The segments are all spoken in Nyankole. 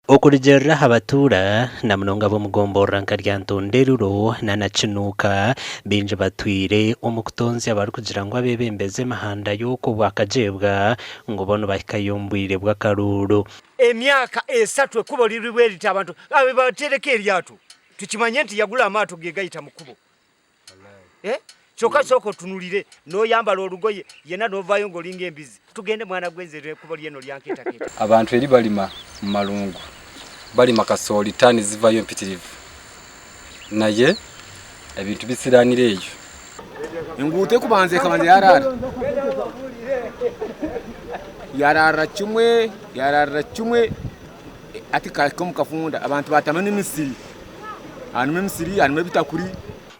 Okurugiirira aha batuura, na munonga ab'omu gomborora nka Lyantonde-Ruro na na Kinuuka, baingi batwire omu kutonzya barikugira ngu abeebembezi emihanda y'okwo bwakagyebwa ngu bo nibahikayo omu bwire bw'akaruuru. Emyaka esatu ekubo riri bweriti abantu batereka eryato tukimanye nti yagula amaato ge gayita mu kubo eh? Kyoka sooka otunulire noyambala olugoye yena novayo nga olinga embizi tugende mwana gwe nze ekubo lyeno lyanketaketa. Abantu eri balima mu malungu balima kasooli tani zivayo mpitirivu naye ebintu bisiranira eyo. Enguuto ekubanza ekabanza yaraara, yaraarira kimwe, yaraarira kimwe hati ekahika omu kafunda abantu baatamu n'emisiri, harimu emisiri harimu ebitakuri.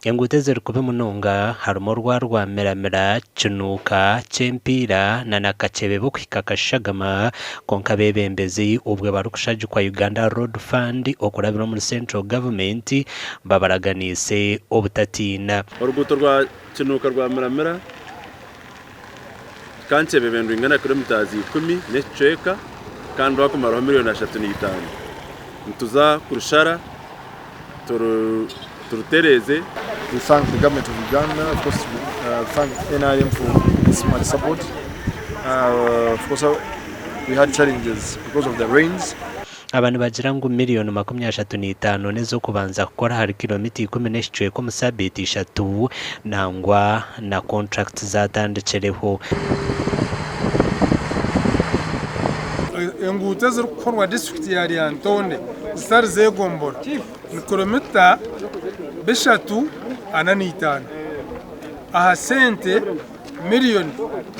Enguuto eziri kubi munonga harimu orwa Rwamiramira, Kinuuka, Kyempiira na na Kakyebebe okuhika Kashagama kwonka abeebembezi obwe barikushagikwa Uganda Road Fund okurabira omuri Central Government babaraganiise obutatiina. Oruguuto rwa Kinuuka Rwamiramira, Kankyebebe nirwingana kilometres ikumi n'ekicweka kandi rwakumaraho miriyoni 35. Nituza kurushara turutereeze. We thank the government of Uganda, of course thank NRM for its much support. Of course we had challenges because of the rains. Aba nibagira ngu miriyoni 35 n'ez'okubanza kukora ahari kilomita ikumi n'ekicweka omu sabiiti ishatu nangwa na kontrakiti zatandikireho. Enguuto ezirikukorwa disiturikiti ya Lyantonde zitari z'egombora ni kilomita 345 aha sente miriyoni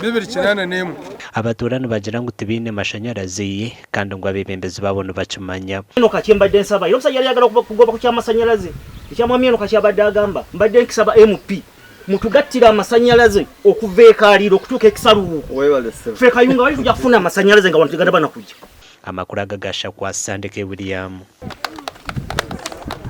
281. Abatuura nibagira ngu tibaine mashanyarazi kandi ngu abeebembezi baabo nibakimanya. Eno kakye mbadde nsaba era omusajja yali ayagala kugoba ku kyamasanyalaze ekya mwami eno kakye abadde agamba mbadde nkisaba MP mutugattire amasanyalaze okuva e Kaaliiro okutuuka e Kisaluwuuko ffe Kayunga wali tujja kufuna amasanyalaze nga wano teganaba nakujja. Amakuru aga gashakwa Sandeke William.